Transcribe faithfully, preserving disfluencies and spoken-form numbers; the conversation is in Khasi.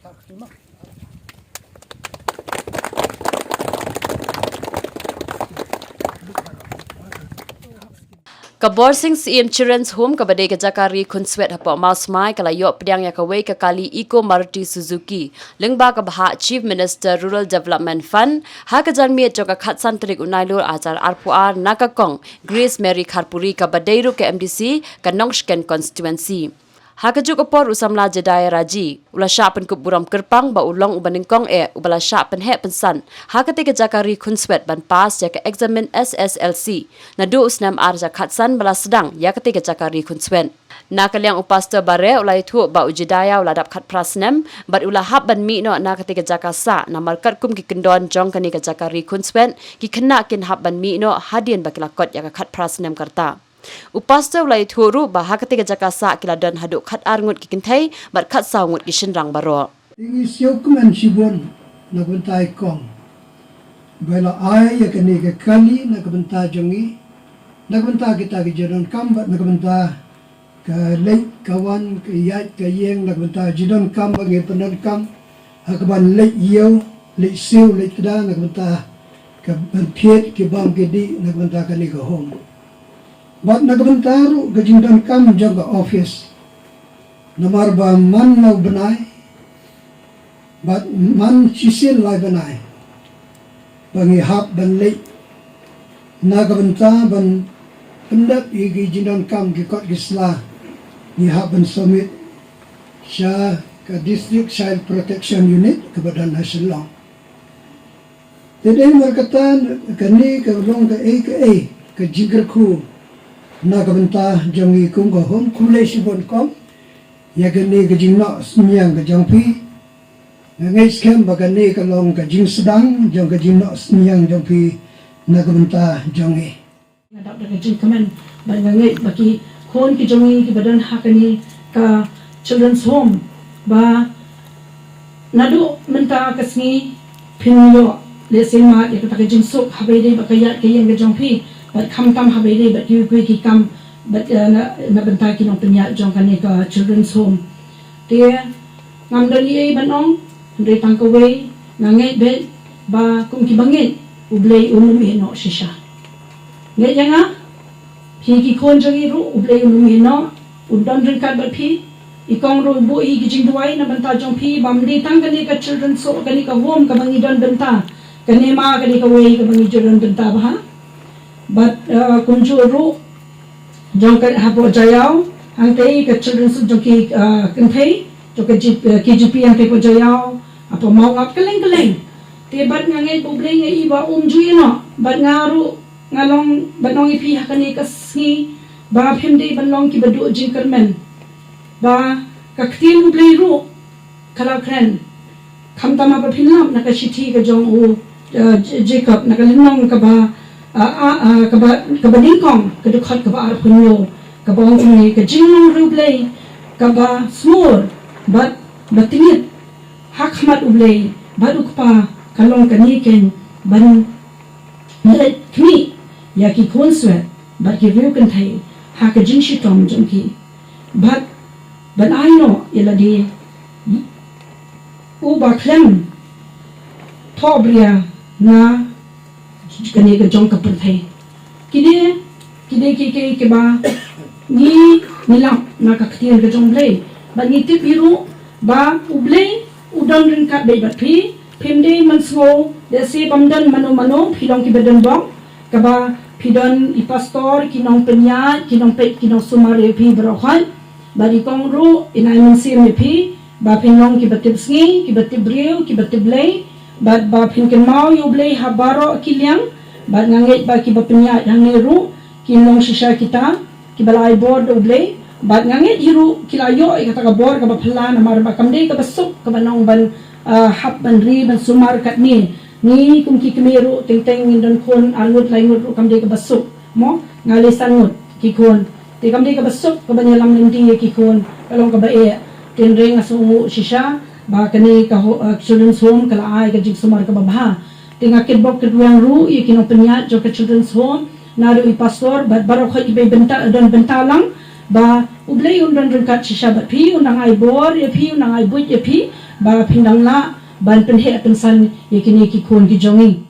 Ka Borsing Syiem Children's Home kaba dei ka jaka ri khunswet hapoh Mawsmai ka la ïoh pdiang ïa kawei ka kali Eco Maruti Suzuki lyngba ka bhah Chief Minister Rural Development Fund ha ka janmiet jong ka khatsan tarik u Nailur arhajar arphew ar na ka kong Grace Mary Kharpuri kaba dei ruh ka M D C ka Nongshken Constituency. Ha kajuh ka por u samla Jedaiah Raji u la shah pynkup burom kyrpang ba u long uba nyngkong eh uba la shah pynheh pynsan ha katei ka jaka ri khunswet ban pass ïa ka eksamin S S L C naduh u snem arhajar khatsan ba la sdang ïa katei ka jaka ri khunswet. Na ka liang u Pastor Bare u la ïathuh ba u Jedaiah u la dap khatphra snem bad u la hap ban mih noh na katei ka jaka sah namar katkum ki kyndon jong kane ka jaka ri khunswet ki khynnah kin hap ban mih noh hadien ba ki la kot ïa ka khatphra snem ka rta. U Pastor u la ïathuh ruh ba ha katei ka jaka sah ki la don haduh khatar ngut ki kynthei bad khatsaw ngut ki shynrang baroh. Ngi sngewkmen shibun na ka bynta i kong ba la ai ïa kane ka kali na ka bynta jong ngi, na ka bynta kita ki jingdonkam bad na ka bynta ka leit ka wan, ka ïaid ka ïeng, na ka bynta jingdonkam ba ngi pyndonkam ha kaban leit ïew, leit siew, leit kda, na ka bynta kaban thied ki bam ki dih na ka bynta kane ka home. Bad na ka bynta ruh ka jingdonkam jong ka office. Namar ba man la u bnai bad man shisien lai bnai ba ngi hap ban leit na ka bynta ban pyndep ïa ki jingdonkam, ki kot ki sla, ngi hap ban submit sha ka District Child Protection Unit kaba don ha Shillong. Te dei namar kata kane ka long kaei kaei ka jingkyrkhu na ka bynta jong ngi kum ka home. Khublei shibun kong ïa kane ka jingnoh synñiang ka jong phi. Nga ngeit skhem ba kane ka long ka jingsdang jong ka jingnoh synñiang jong phi na ka bynta jong ngi. Nga dap da ka jingkmen bad nga ngeit ba ki khun ki jong ngi kiba don ha kane ka children's home ba naduh mynta ka sngi phin ïoh lehse mad ïa kata ka jingsuk haba ïadei bad ka ïaid ka ïeng ka jong phi bad khamtam haba ïadei bad kiwei kiwei ki kam bad, eh, na, na bynta ki nongpynïaid jong kane ka children's home. Te ngam don ei ban ong, hynrei tang kawei nga ngeit beit ba kum kiba ngeit U Blei un ym ïehnoh shisha. Ngeit ïa nga, phi ki khun jong ngi ruh U Blei un ym ïehnoh, un don ryngkat bad phi. I kong ruh u buh ïa ki jingduwai na bynta jong phi, bym dei tang kane ka children's home, kane ka home kaba ngi don bynta, kane ma kane kawei kaba ngi ju don bynta bha. Bad, uh, kumjuh ruh jong ka hapoh Jaïaw, hangtei ka children's home jong ki, uh, kynthei jong ka G-, uh, K G P hangtei hapoh Jaïaw, hapoh Mawngap, kylleng kylleng. Te bad nga ngeit ba U Blei nga i ba um ju ïehnoh bad nga ruh nga long ban ong ïa phi ha kane ka sngi ba phim dei ban long kiba duh jingkyrmen. Ba ka ktien U Blei ruh ka la kren. Khamtam haba phin lap na ka shithi ka jong u, eh, J-, Jakob, na ka lynnong kaba, ah, ah, ah, kaba, kaba nyngkong, ka dkhot kaba arphew hynñiew, kaba ong kumne, ka jinglong riewblei kaba sngur bad ba tyngit ha khmat U Blei bad U Kpa ka long kane keiñ, ban leit khmih ïa ki khun swet bad ki riew kynthei ha ka jingshitom jong ki. Bad ban ai noh ïa lade uba khlem thohbria na kane ka jong ka pyrthei. Ki dei, ki dei kiei kiei kiba ngi, ngi lap na ka ktien ka jong U Blei. Bad ngi tip hi ruh ba U Blei u don ryngkat beit bad phi. Phim dei ban sngew lehse bym don mano mano, phi long kiba don bok, kaba phi don i pastor, ki nongpynïaid, ki nongpeit, ki nongsumar ïa phi baroh khoit. Bad i kong ruh in ai mynsiem ïa phi ba phin long kiba tip sngi, kiba tip briew, kiba tip Blei, bad ba phin kynmaw ïa U Blei ha baroh ki liang. Bad nga ngeit ba kiba pynïaid hangne ruh kin long shisha kita kiba la ai bor da U Blei. Bad nga ngeit hi ruh ki la ïoh ïa kata ka bor kaba phylla, namar ba kam dei kaba suk kaba nang ban, ah, hap ban ri ban sumar katne. Ngi kum ki kmie ruh teng teng ngin don khun ar ngut lai ngut ruh kam dei kaba suk. Mo, nga lei san ngut ki khun. Te kam dei kaba suk kaba ïalam lynti ïa ki khun, ka long kaba eh. Te hynrei nga sngewnguh shisha ba kane ka ho-, uh, children's home ka la ai ka jingsumar kaba bha. Te nga kitbok kitrwiang ruh ïa ki nongpynïaid jong ka children's home, na ruh i pastor bad baroh khoit kiba bynta, don bynta lang. Ba U Blei un don ryngkat shisha bad phi, un dang ai bor ïa phi, un dang ai buit ïa phi, ba phin dang lah ban pynheh pynsan ïa kine ki khun ki jong ngi.